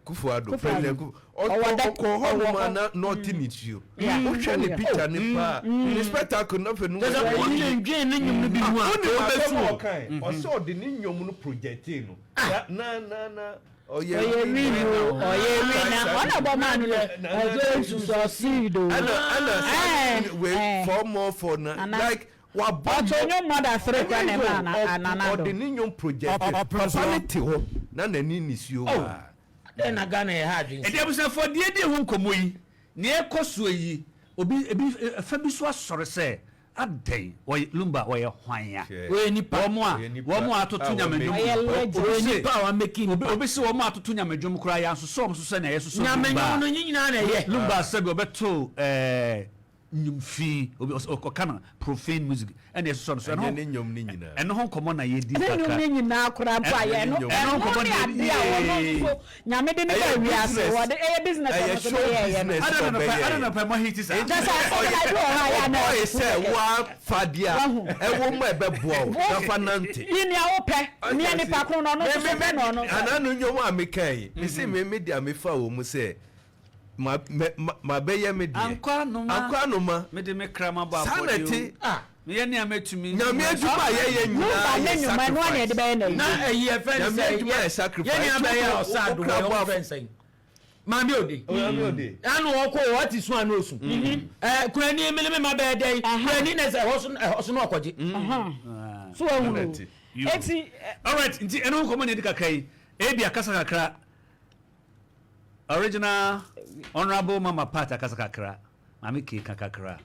Kufu Addo, President Kufu, Ɔwɔ dɛ, ɔkɔ hɔ ɔwɔ nom a hɔ. na na ɔte ne tuo. Yeah. Wohwɛ ne picture ne paa, ne spectacle no afei no. Kyerɛ sɛ wodwendwen ne nnwom no bi ho a, Wonim wobɛsu asɛm a o. ɔkae? Ɔsɛ ɔde ne nnwom no projectee no. Na na na na ɔyɛ Ɔyɛ winner. win o, ɔyɛ winner. Ɔna ɔbɔ maa no dɛ, ɔsɛ succeed o. Ɛna ɛna saa Eh, wei eh. four more for na Nana. like wabɔ Ɔto nnwom more than three koraa na ɛmaa na Nana ɔde do. ne nnwom project papa ne te hɔ na n'ani nisuo waa. Adɛn na Ghana yɛ ha adwene Ɛdi saa? abusuafoɔ deɛ di ho nkɔmmɔ yi. Nea ɛkɔ soɔ yi, obi, ebi, ɛfa bi so asɔre sɛ, Adɛn, wɔyɛ, Lumba, wɔyɛ hwan a? Wɔyɛ nipa. Wɔn a, Wɔyɛ nipa wɔn a a atoto nyame wɔamake dwom. Ɔyɛ Obi legend. Wɔyɛ se, nipa a wɔamake obi, nipa. obi se wɔn a atoto nyame dwom koraa, yɛansosɔ wɔn so sɛnea yɛsosɔ Nyame Lumba nnwom a. no, ne nyinaa na ɛyɛ. Lumba sɛbi ɔbɛto, ɛɛ, nnwom fi, obi, ɔs, ɔka no profane music, ɛna yɛsosɔ no so. Ɛnyɛ Ɛno, ne nnwom no nyinaa. ɛno ho nkɔmmɔ na yɛdi Ne nnwom kakra. no nyinaa koraa mpo a Ɛnyɛ yɛ ne ɛno nnwom. Ɛno ɛno nkɔmmɔ ne na adeɛ a ɔno yɛdi. nso Nyame de no Ɛyɛ baa wiase business. wɔde ɛyɛ business Ɛyɛ ɔno nso show de yɛɛyɛ no. business Adɛn na nɔpɛ, ɔbɛyɛɛ. adɛn na nɔpɛ moahiti saa? Kyɛ sɛ asɛm no ebi wɔ hɔ a yɛ a na Ɔbɔe ɛyɛ sɛ kɛkɛ. woafa deɛ a Wahu. ɛwɔ mu a ɛbɛboa wo na fa nante. Yi nea wopɛ, Ɔte nea ase. nipa ko no ɔno Me nso me so pɛ me na ɔno nso. anaa no nnwom a meka yi, mese me me deɛ mefa wɔ mu sɛ ma mɛ ma mabɛyɛ me deɛ. Ankɔ anoma. Ankɔ anoma. Mede me kra mabɔ Saa na afɔdeɛ o. ɛte. Ah. Meyɛ nea mɛtumi. Nyame adwuma a yɛyɛ Lumba nyinaa ne yɛ nnwuma ɛno ara na yɛde sacrifice. bɛyɛ Na n'ayi. ɛyi ɛfɛ ne Nyame sɛ adwuma yɛ sacrifice. yɛn nua Nti bɛyɛ wo ɔsa wo ado kra wɔyɛ bɔ wɔn afɔ. fɛn sɛn. Maame Ode. Maame Ode. Ano ɔkɔ ɔte sun ano osu. Ɛɛ kurani mi ne mi ma bɛyɛ dɛ yi. Kurani na sɛ ɛhɔ so ɛhɔ so na ɔkɔgye. So wahunu. Ɛna ɛte. Eti Alright, nti ɛno ho nkɔmmɔ na yɛdi kakra yi. Ebi akasa kakra. Original Honourable Mama Pat akasa kakra. Maame Kay ka kakra.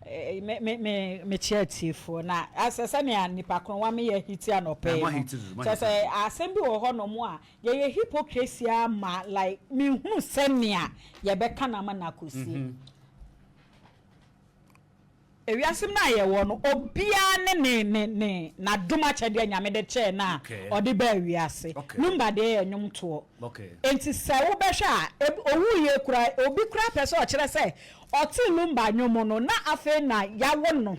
Me me me mekyia atiefoɔ na asɛ sɛnea nipa korɔ wa meyɛ hiti anɔpɛ yi no kyɛ sɛ asɛm bi wɔ hɔ nom a yɛyɛ hypocrisy ama like menhunu sɛnea yɛbɛka no ama no akɔsie. Ewiase mu no a yɛwɔ no, obiara ne ne ne ne n'adom akyɛdeɛ a Nyame de kyɛɛ no a ɔde baa wiase. Lumba deɛ yɛ nnwomtoɔ. Enti sɛ wobɛhwɛ a, eb owuiɛ koraa, obi koraa pɛ sɛ ɔkyerɛ sɛ ɔtee Lumba nnwom no na afei na yawo no.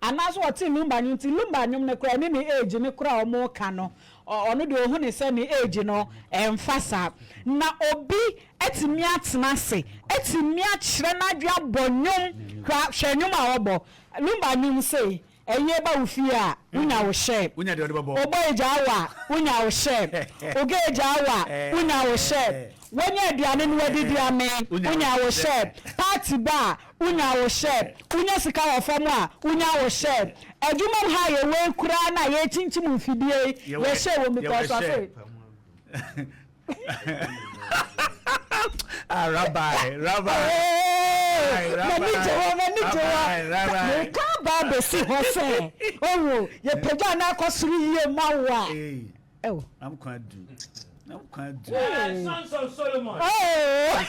Anaasɛ ɔtee Lumba nnwom nti Lumba nnwom no koraa ɛne ne age no koraa a wɔreka no, ɔno deɛ ɔhu no sɛ ne age no ɛmfa saa. Na obi atumi atena ase atumi akyerɛ n'adwene abɔ nnwom, hwɛ hwɛ nnwom a ɔbɔ, Lumba nnwom sei, ayie ba wo fie a, wonya wo hyɛ, Obɔ agyaa wo a, wonya wo hyɛ, Oga agyaa wo a, wonya wo hyɛ, Woanya aduane no woadidi amee, wonya wo hyɛ, Party ba a, wonya wo hyɛ, Wonya sika wɔ fam a, wonya wo hyɛ, Adwuma mu ha a yɛwɔ yi koraa no a yɛrekyinkyim mfidie yi, yɛhyɛ wɔ mu because ɔse. Ah, Rabbi, Rabbi. M'ani gye hɔ, m'ani gye hɔ. Meka aba abɛsi hɔ sɛ, owo, yɛpagya no akɔ soro yie ma wo a. Ɛwɔ. Nam kwan du. Nam kwan du. Sons of Solomon. Oh.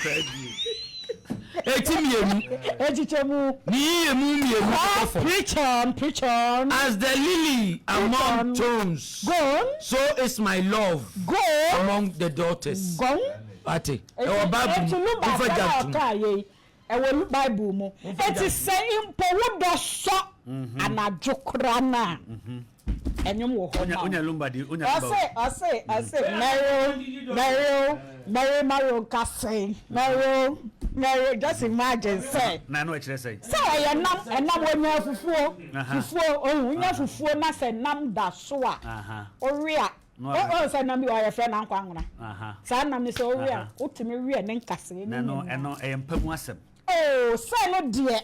Eti mmienu. Ekyikyɛ mu. Ne yiye mu mmienu kɔ fam. Preach on, preach on. As the lily among thorns. Go on. So is my love. Go on. Among the daughters. Go on. Ate. Ɛwɔ Bible mu. Nfa gya ntum. Ɛwɔ Bible mu. Eti sɛ mpo wo dɔ sɔ anadwo koraa no a. Ɛnwom wɔ hɔ ma wo. Ɔse ɔse ɔse Mɛrew mɛrew mɛre marew nkasɛn mɛrew mɛrew just imagine sɛ. Na ɛno ɛkyerɛ sɛn? Sɛ ɛyɛ nam ɛnam onya fufuo fufuo ohu wonya fufuo na sɛ nam da so a owe a ohu sɛ nam bi wɔ hɔ yɛfrɛ no ankwanwona saa nam no sɛ owe a wotumi we ne nkasɛɛ ne Na ɛno nyinaa. ɛno ɛyɛ mpa mu asɛm. Oh sɛ no deɛ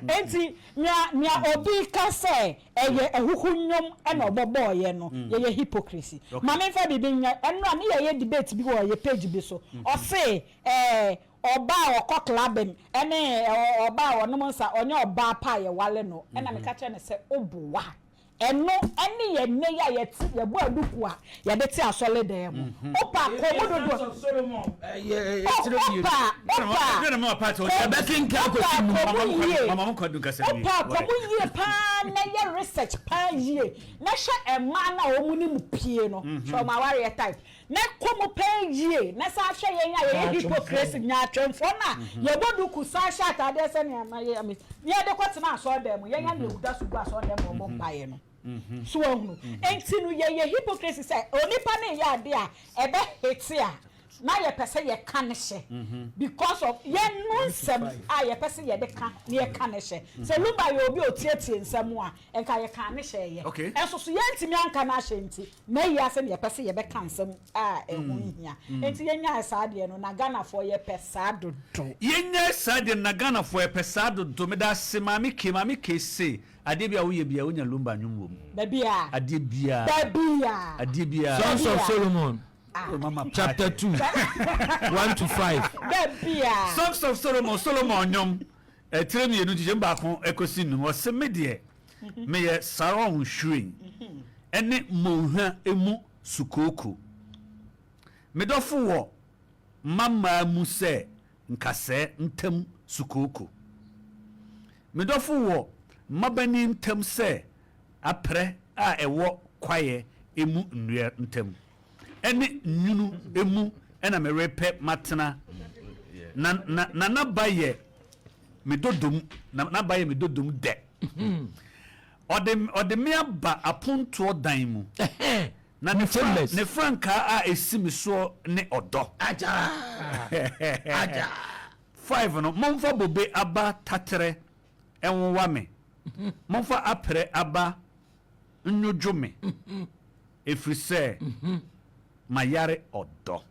Enti nea nea obi ka sɛ ɛyɛ ahuhu nnwom na ɔbɔbɔɔyɛ no, yɛyɛ hypocrisy. Ma memfa biribi nyɛ, ɛnora ne yɛyɛ debate bi wɔ yɛ page bi so, ɔse ɛɛ ɔbaa a ɔkɔ clubbing ɛne ɔbaa a ɔnom nsa ɔnyɛ ɔbaa pa a yɛwale no, ɛna meka kyerɛ no sɛ woboa. Ɛno ne yɛn nnɛ yi a yɛte, yɛbɔ aduku a yɛde te asɔredan mu. Opa, kɔ mu dodoɔ. Opa, opa, opa, kɔ mu yie. Opa, kɔ mu yie paa na yɛ research paa yie na hwɛ mmaa no a wɔn ne mu pie no. Hwɛ wɔn awareɛ type. Na kɔ mu paa yie na san hwɛ yɛn a yɛyɛ hypocrisy, nyaatwomfoɔ no a yɛbɔ duku san hyɛ ataadeɛ sɛnea mayɛ yi, na yɛde kɔtena asɔredan mu, yɛn ara na yɛda so gu asɔredan mu rebɔ mpaeɛ no. So woahunu? Enti no yɛyɛ hypocrisy sɛ onipa no reyɛ adeɛ a ɛbɛ hete a, na yɛpɛ sɛ yɛka no hyɛ because of yɛn no nsɛm a yɛpɛ sɛ yɛde ka na yɛka no hyɛ. Sɛ Lumba yɛ obi a ɔtiatia nsɛm a, nka yɛkaa no hyɛeɛ. Nso so yɛantumi anka no ahyɛ nti, Na eyi ase na yɛpɛ sɛ yɛbɛka nsɛm a ɛho nhia. Enti yɛnyae saa adeɛ no, na Ghanafoɔ yɛpɛ saa dodo. Yɛnyae saa adeɛ no, na Ghanafoɔ yɛpɛ saa dodo. Meda ase Maame Kay. Maame Kay se, adeɛ biara a woyɛ biara, wonya Lumba nnwom wɔ mu. Baabiara. Adeɛ biara. Baabiara. Adeɛ biara. Songs of Solomon. Chapter 2 1 to 5. Songs of Solomon, Solomon nnwom, etire mmienu nkyekyɛmu baako kɔsi num. Ɔse me deɛ meyɛ Saron nhwiren ne mmɔnhwa mu sukooko. Me dɔfo wɔ mmammaa mu sɛ nkasɛɛ ntam sukooko. Me dɔfo wɔ mmabanin ntam sɛ aprɛ a ɛwɔ kwaeɛ mu nnua ntam, ne nwunu mu na merepɛ matena, na na na n'aba yɛ me dodom, na n'aba yɛ me dodom dɛ. Ɔde ɔde me aba apontoɔ dan mu, na ne fra ne frankaa a ɛsi me soɔ ne ɔdɔ. 5 no, momfa bobe aba taterɛ nwowa me, momfa aprɛ aba nnwodwo me, ɛfiri sɛ mayare ɔdɔ.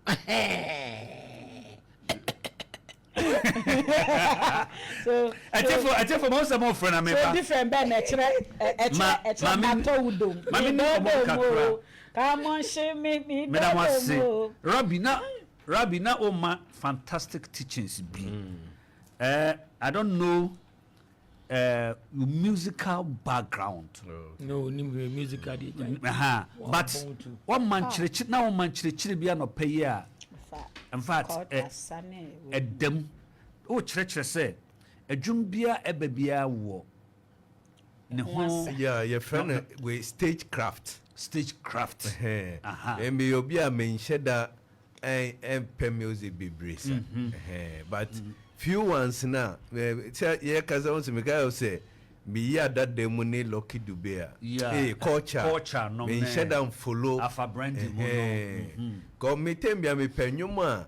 Atiefo, atiefo, mo sɛ mo frɛ na meba. So different bɛn na ɛkyerɛ ɛkyerɛ ɛkyerɛ matɔ wo dom. Ma me ni nkɔmɔ kakra. Ka mo nhye me mi Meda mo ase. Rabbi na Rabbi na o ma fantastic teachings bi. Eh, I don't know your musical background. No, nim musical deɛ gyae. Aha, but wɔn ma nkyerɛkyerɛ na wɔn ma nkyerɛkyerɛ bi anɔpɛ yi a, in fact, ɛdɛm o kyerɛkyerɛ sɛ adwum bia ɛbɛ bia wɔ ne ho. Yeah, yɛfrɛ no wei stage craft. Stage craft. Aha. Meyɛ obi a menhyɛ da ɛmpɛ music bebree sa. But few ones na sɛ yɛkasa ho sɛ meka yɛ sɛ meyi adada mu ne Lucky Dube a ee culture menhyɛ da mfolo kɔ metem bia mepɛ nnwom a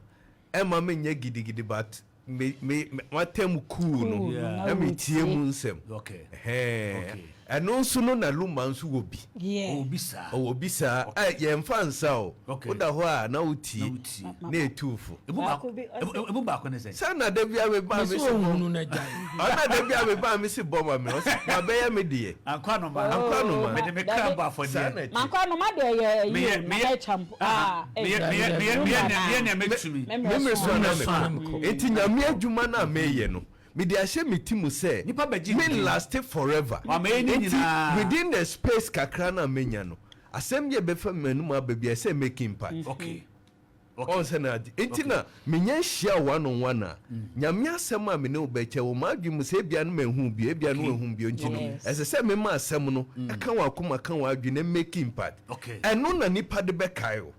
ɛma menyɛ gidigidi but me me matam cool no na metie mu nsɛm. Ɛno nso no na Lumba nso wɔ bi. Ɔwɔ bi saa. Yɛmfa nsa o. Woda hɔ a na wotie na ɛtu fo. Emu baako ne sɛ. Sɛ na da bia me ba me se bɔ. Ɔna da bia me ba me se bɔ ma me. Ɔse mabɛyɛ me deɛ. Ankɔ anoma. Ankɔ anoma. Mede me kra bɔ afɔdeɛ. Mankɔ anoma deɛ yɛ ɛyi o. Nana Champo. Meyɛ nea mɛtumi. Me mmere so a na mekɔ. Enti Nyame adwuma no a meyɛ no, mede ahyɛ me ti mu sɛ me laste forever. Enti within the space kakra no a menya no, asɛm bi a ɛbɛfa m'anum aba biara, ɛsɛ sɛ make impact. Ɔn sɛ na ade. Enti na menya nhyia wo one on one a, Nyame asɛm a me ne wo bɛkyɛ wɔ m'adwene mu sɛ ebia no manhu wo bio, ebia no wanhu me bio nti no, ɛsɛ sɛ mema asɛm no ka w'akoma, ka w'adwene na make impact. Ɛno na nipa de bɛkae wo.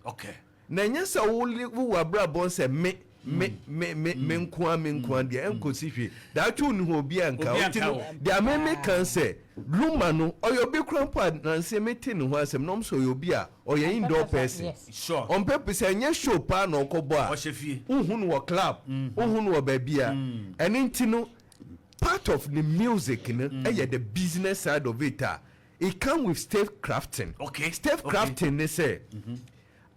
Na ɛnyɛ sɛ wo wo w'abrabɔ sɛ me me me me me nko ara me nko ara deɛ ɛnkɔsi hwee. Daakye wo ni hɔ obiara nka wo. Nti no deɛ me me ka sɛ Luma no ɔyɛ obi koraa mpo a nansa me te ne ho asɛm na wɔn sɛ ɔyɛ obi a ɔyɛ indoor person. Ɔmpɛ pe sɛ ɛnyɛ show paa na ɔkɔ bɔ a wohu no wɔ club wohu no wɔ baabi a ɛno nti no part of ne music no ɛyɛ the business side of it a it come with stage crafting. Stage crafting ne sɛ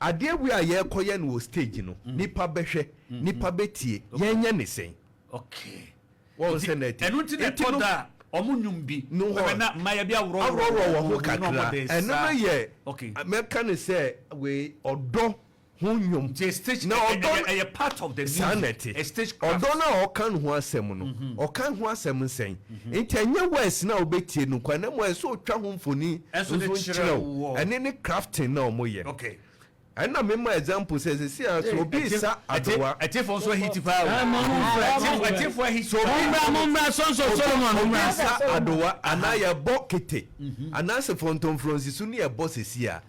Adeɛ wei a yɛrekɔyɛ no wɔ stage no, nipa bɛhwɛ, nipa bɛtie, yɛnyɛ ne sɛn? Okay. Wɔn sɛ na ɛte. Ɛno nti na ɛtɔ da a wɔn nnwom bi, bɛbɛ na mmayewa bi aworɔworɔ wɔn ho kakra. Ɛno no yɛ, mɛka no sɛ wei ɔdɔ ho nnwom. Nti stage, na ɔdɔ no, ɛyɛ part of the music. Saa na ɛte. Stage craft. Ɔdɔ no a ɔka no ho asɛm no, ɔka ho asɛm sɛn? Nti ɛnyɛ words no a wobɛtie no nko ara, na mmom ɛsɛ sɛ ɔtwa ho mfoni Nso de nso kyerɛ kyerɛ wo. wo. Ɛne ne crafting no a wɔyɛ no. Okay. Ɛna mema example sɛ seesei ara sɛ obi resa adowa. Atiefo nso ahiti paa o. Ɛɛ, mo mo mfrɛ. Atiefo atiefo ahiti paa. Mommra, mommra, Sons of Solomon, Obi mommra. resa adowa anaa yɛbɔ kete anaasɛ fɔntɔmfrɔnsi so ne yɛbɔ seesei a,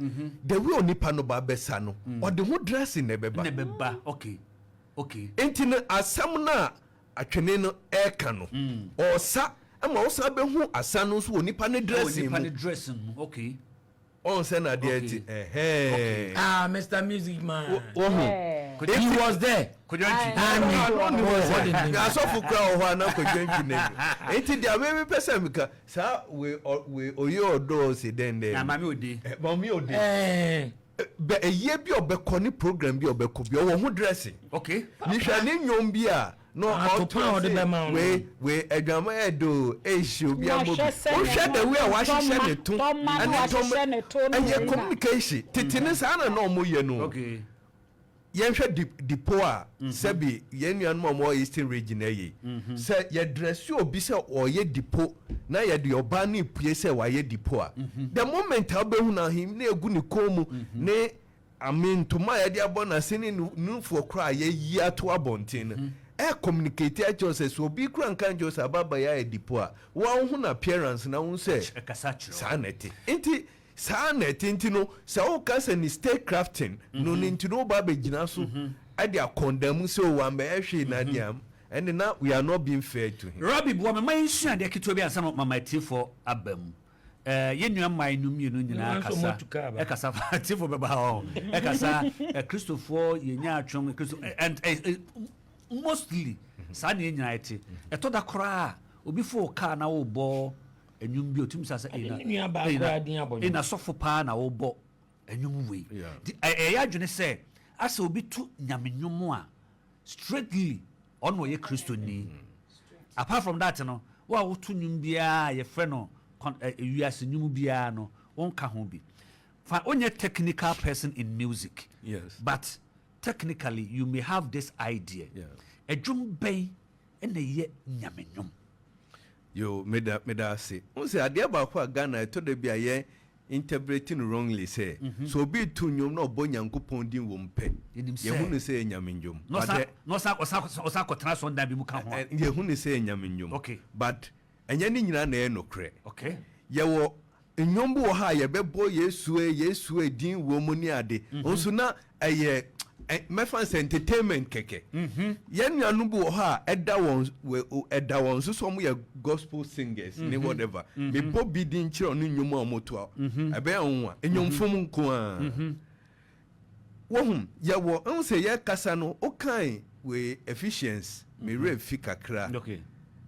the way onipa no ba bɛsa no, ɔde ho dressing na ɛbɛba. Na ɛbɛba, okay, okay. Nti no asɛm no a atwene no reka no, ɔresa ma wosan bɛhu asa no nso wɔ nipa no dressing mu. Wɔ nipa mu. no dressing mu, okay. Ɔn sɛ na adeɛ ti ɛhɛn. Ah, Mr. Music Man. Wohu. He was there. Kojo Antwi. Ano ni hɔ sɛ asɔfo kura wɔ hɔ ana Kojo Antwi na ni. Eti deɛ me mepɛ sɛ meka saa we we oye ɔdɔ ɔsi dɛn dɛn. Na maame ode. Maame ode. Bɛ ɛyie bi ɔbɛkɔ ne program bi ɔbɛkɔ bi ɔwɔ ho dressing. Okay. Mehwɛ ne nnwom bi a na ɔto ase wei wei adwama yɛ do ehyi obi amɔ bi. Wohwɛ the way a wahyehyɛ ne to ɛne tɔm ɛyɛ communication tete ne saa na na ɔmo yɛ no. Okay. Yɛnhwɛ depot a sɛbi yɛn nuanom a wɔwɔ Eastern Region ayɛ yi. Sɛ yɛdrɛse obi sɛ ɔreyɛ depot na yɛde ɔbaa no repue sɛ wayɛ depot a, the moment a wobɛhu no ahemene a ɛgu ne kɔn mu ne ame ntoma a yɛde abɔ n'ase ne ne nufoɔ koraa a yɛayi ato abɔnten no, ɛ communicate akyerɛ wo sɛ, sɛ obi koraa nka nkyerɛ wo sɛ ababaa yi ayɛ depot a, wo ara wohu n'appearance na wohu sɛ saa na ɛte. Nti Saa na ɛte nti no, sɛ woka sɛ ne state crafting no no nti no woba abɛgyina so de akɔndɛm sɛ o wammɛyɛ hwee na deɛ ɛnde na we are not being fair to him. Rabbi boa me ma yɛnsua adeɛ ketewa bi ansa na mama atiefoɔ aba mu. Eh, yɛn nua mmaa no mmienu nyinaa kasa ɛkasa fa atiefoɔ bɛba ha ɔho ɛkasa eh, Kristofoɔ yɛ nyaatwom Kristo eh, and eh, eh, mostly saa na yɛn nyinaa ɛte. Ɛtɔ da koraa obi fo kaa na wobɔ Nnwom bi a otumi sa sɛ Ɛde ne nua baa koraa din abɔ nnwom. Ena sɔfo paa na wobɔ nnwom wei. Nti ɛyɛ adwene sɛ asɛ obi to nyame nnwom a straightly ɔno ɔyɛ Kristoni. Apart from that no, wo a woto nnwom biara a yɛfrɛ no wiase nnwom biara no, wonka ho bi. Fa wonyɛ technical person in music but technically you may have this idea. Ɛdwom bɛn na ɛyɛ nyame nnwom? Yoo meda meda ase. Wohu sɛ adeɛ baako a Ghana ɛtɔ da bi a yɛ interprete no wrongly sɛ, sɛ obi reto nnwom na ɔbɔ Nyankopɔn din wɔ mu pɛ, yɛhu no sɛ ɛyɛ Nyame nnwom. Na ɔsan na ɔsan ɔsan ɔsan kɔtena asɔndan bi mu ka ho a. Yɛhu no sɛ ɛyɛ Nyame nnwom. Okay. But ɛnyɛ ne nyinaa na ɛyɛ nokorɛ. Okay. Yɛwɔ Nnwom bi wɔ hɔ a yɛbɛbɔ Yesu e, Yesu e din wɔ mu ne ade, nso na ɛyɛ mɛfa no sɛ entertainment kɛkɛ. Yɛn nuanom bi wɔ hɔ a ɛda wɔn ɛda wɔn so sɛ wɔyɛ gospel singers ne whatever. Mebɔ bi din kyerɛ wɔn ne nnwom a wɔto a, ɛbɛyɛ nwonwa. Nnwomfom nko ara. Wohu, yɛwɔ, wohu sɛ yɛrekasa no, wokae wei Ephesians, me werɛ fi kakra,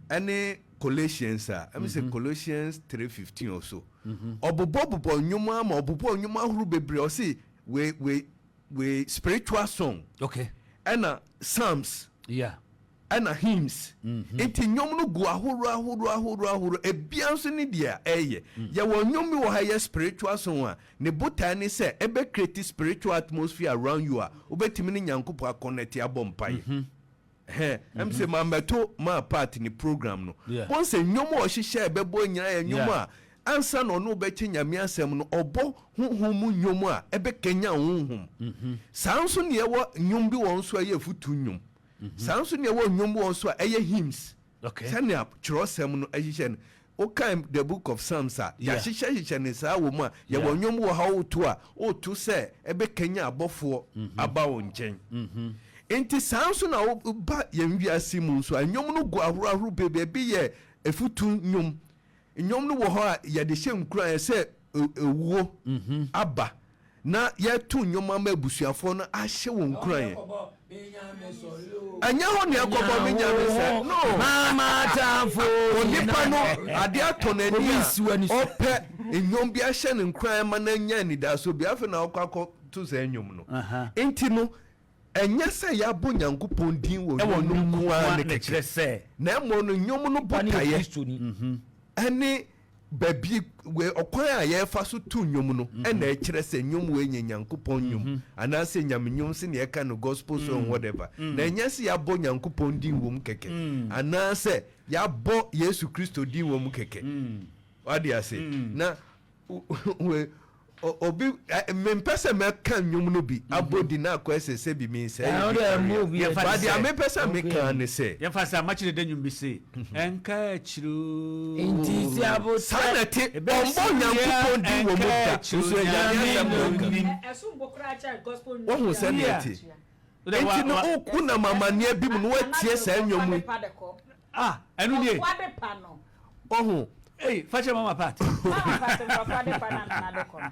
ɛne Colossians a, ɛmi sɛ Colossians 3:15 or so. Ɔbobɔbobɔ nnwom ama, ɔbobɔ nnwom ahorow bebree, ɔse wei, wei, wei spiritual song. Ɛna Psalms. Ɛna hymns. Nti nnwom no gu ahorow ahorow ahorow ahorow. Ebia nso ne deɛ ɛyɛ. Yɛwɔ nnwom bi wɔ ha ɛyɛ spiritual song a, ne botae ne sɛ ɛbɛ create spiritual atmosphere around you a wobɛtumi ne Nyankopɔn a connect abɔ mpaeɛ. Ɛhɛn, ɛm sɛ mammɛto maa part ne program no. Bohu sɛ nnwom a ɔhyehyɛ a ɛbɛbɔ nyinaa yɛ nnwom a ansa na ɔne wo bɛkyɛ Nyame asɛm no, ɔbɔ honhom mu nnwom a ɛbɛkanyan wo honhom. Saa nso na yɛwɔ nnwom bi wɔ hɔ nso a ɛyɛ afutu nnwom. Saa nso na ɛwɔ nnwom bi wɔ nso a ɛyɛ hymns. Sɛnea kyerɛwsɛm no hyehyɛ no, wokan the book of Psalms a, yɛahyehyɛhyehyɛ no saa wɔ mu a, yɛwɔ nnwom bi wɔ ha woto a, woto sɛ ɛbɛkanyan abɔfoɔ aba wo nkyɛn. Nti saa nso na woba yɛn wiase mu nso a, nnwom no gu ahorow ahorow bebree. Ebi yɛ afutu nnwom. Nnwom no wɔ hɔ a yɛde hyɛ nkuran sɛ owuo aba na yɛto nnwom ama abusuafoɔ no ahyɛ wɔn nkuran. Ɛnyɛ hɔ na yɛkɔbɔ me nyame sɛ no. Onipa no adeɛ atɔ n'ani a ɔpɛ nnwom bi ahyɛ no nkuran ma no anya anidasoɔ bi afei na ɔkɔ akɔto saa nnwom no. Nti no Ɛnyɛ sɛ yɛabɔ Nyankopɔn din wɔ nnwom no nko ara ne kɛkɛ, na mmom no nnwom no botaeɛ ne baabi ɔkwan a yɛfa so to nnwom no na ɛkyerɛ sɛ nnwom wei nyɛ Nyankopɔn nnwom anaasɛ Nyame nnwom sɛnea yɛka no gospel song whatever. Na ɛnyɛ sɛ yɛabɔ Nyankopɔn din wɔ mu kɛkɛ anaasɛ yɛabɔ Yesu Kristo din wɔ mu kɛkɛ. Wade ase? Na obi mempɛ sɛ mɛka nnwom no bi abɔ di na akɔyɛ sɛ sɛ bi mensɛe obi career. But deɛ mepɛ sɛ meka ne sɛ. Yɛmfa sɛ Amakyere da nnwom bi se, Ɛnka akyiri o. Nti sɛ abotire. Saa na ɛte, ɔmmɔ Nyankopɔn din wɔ mu da, nso ɛyɛ Nyame asɛm na ɔka. Woahu sɛdeɛ ɛte? Enti no wonam amanneɛ bi mu na woatie saa nnwom yi. Ah, ɛno nie. Nkurɔfoɔ adepa no. Ohu. Ei, fa kyerɛ Mama Pat. Mama Pat nkurɔfoɔ adepa no anana de kɔ no.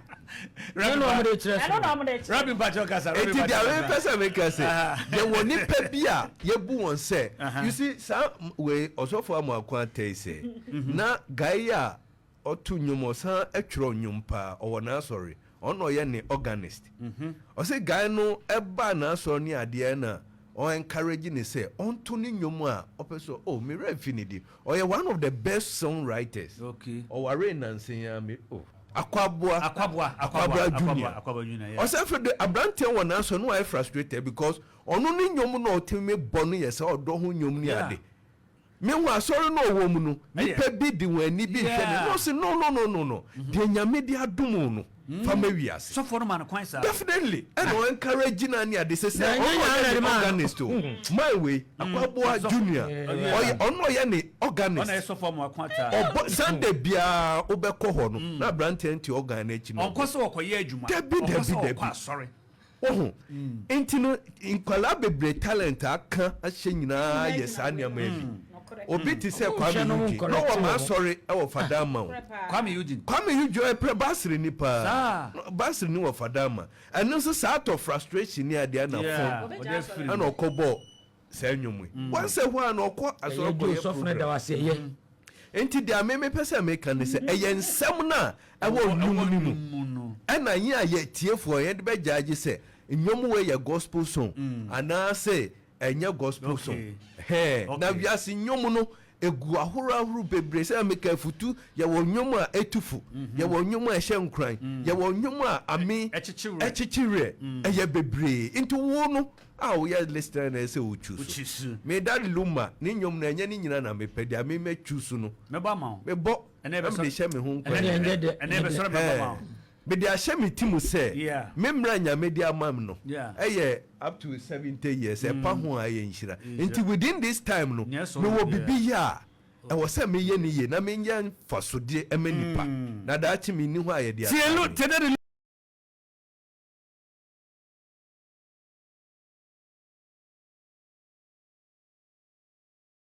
Ɛno na wɔde kyerɛ so. Ɛno na wɔde kyerɛ. Rabbi mpakyɛw kasa. Rabbi Eti mpakyɛw deɛ kasa. mepɛ sɛ meka sɛ, yɛwɔ nipa bi a yɛbu wɔn sɛ, you see, saa wei ɔsɔfo Amoako Atɛi sɛ, na guy yi a Ɔto nnwom, ɔsan twerɛ nnwom paa, ɔwɔ n'asɔre, ɔno na ɔyɛ ne organist. Ɔse guy no baa n'asɔre ne adeɛ na ɔ encourage no sɛ ɔnto ne nnwom a ɔpɛ sɛ, oh me werɛ afi ne din, ɔyɛ one of the best song writers, ɔwaree nansa yi ara, me oh. Akwaboa Akwaboa Akwaboa Junior. Akwaboa Junior, yeah. Ɔsɛ afei de aberanteɛ wɔ n'asɔ no wayɛ frustrated because ɔno ne nnwom na ɔtumi bɔ no yɛ sɛ ɔdɔ ho nnwom ne ade. Mehu asɔre no ɔwɔ mu no, nipa bi de wɔn ani bi hwɛ no na ɔse no no no no no, deɛ Nyame de adom wo no, fa ma wiase. Sɔfoɔ no ma no kwan saa. Definitely, ɛna ɔ encourage no ne ade sɛ sɛ ɔno ɔyɛ ne organist o, man wei, Akwaboah Junior, ɔyɛ ɔno ɔyɛ ne organist. Ɔna yɛ sɔfoɔ ama wako ataa. Ɔbɔ Sunday biara wobɛkɔ hɔ no, na aberanteɛ no te organ no akyi na ɔbɔ. Ɔnkɔ sɛ ɔkɔyɛ adwuma, Dabi ɔkɔ dabi sɛ ɔkɔ dabi. asɔre. Wohu? Nti no, nkwadaa bebree talent a aka ahyɛ nyinaa yɛ saa nneɛma yi bi. Obi te sɛ Kwame Eugene, na ɔwɔ m'asɔre wɔ Fadama o. Kwame Eugene. Kwame Eugene ɔyɛ prɛ Basreni paa. Basreni wɔ Fadama. Ɛno nso saa atɔ frustration ne adeɛ na fon ɛna ɔkɔbɔɔ saa nnwom yi. Wansɛ hɔ a na ɔkɔ asɔre kɔyɛ program. Enti deɛ me mepɛ sɛ meka ne sɛ, ɛyɛ nsɛm no a ɛwɔ nnwom no mu ɛna yɛn a yɛ tiefoɔ yɛde bɛgyaagye sɛ nnwom wei yɛ gospel song anaasɛ ɛnyɛ gospel song. Hɛn, na wiase nnwom no ɛgu ahorow ahorow bebree sɛ meka afutu, yɛwɔ nnwom a ɛtu fo, yɛwɔ nnwom a ɛhyɛ nkuran, yɛwɔ nnwom a ame ɛkyekye werɛ, ɛyɛ bebree. Nti wo no a woyɛ listener na ɛsɛ wo choose. Me Daddy Lumba ne nnwom no ɛnyɛ ne nyina na mepɛ, deɛ me mɛ choose no mɛbɔ ama wo, mebɔ na mede hyɛ me ho nkuran. Mede ahyɛ me ti mu sɛ me mmerɛ a Nyame de ama me no ɛyɛ up to 70 years, ɛpa ho a ɛyɛ nhyira. Nti within this time no mewɔ bibi yɛ a ɛwɔ sɛ meyɛ no yie na menya mfasodeɛ ma nipa na daakye menni hɔ a yɛde Tie ataa me. Daddy.